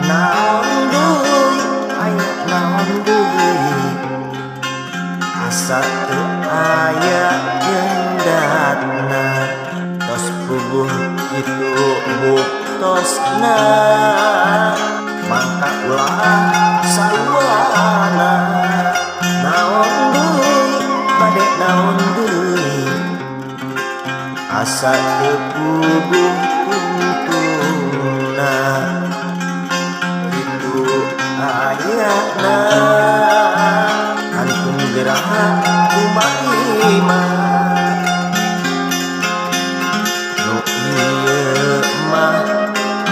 Naon deui, aya naon deui? Asa teu aya jendatna. Tos puguh kitu buktosna, mangka ulah saluana. Naon deui, bade naon deui? Asa teu puguh tungtungna. Kitu ayana, kantun geraha kumaima. Nu ieu mah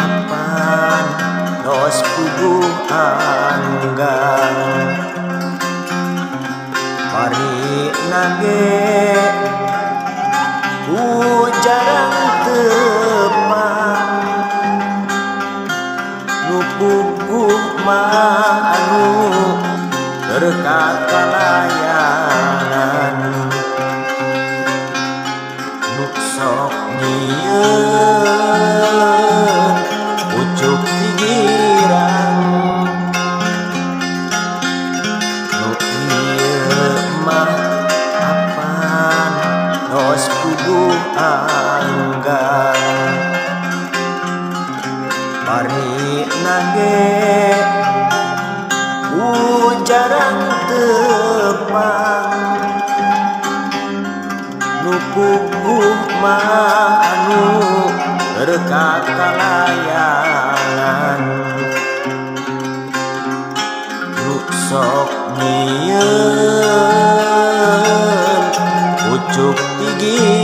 apan tos puguh anggang. Marina ge ku jarang tepang. Nu puguh mah anu keur kakalayangan, nu sok nyieun pucuk ti girang. Nu ieu mah apan tos puguh anggang. Marina ge ku jarang tepang. Nu puguh mah anu keur kakalayangan, nu sok nyieun pucuk ti girang.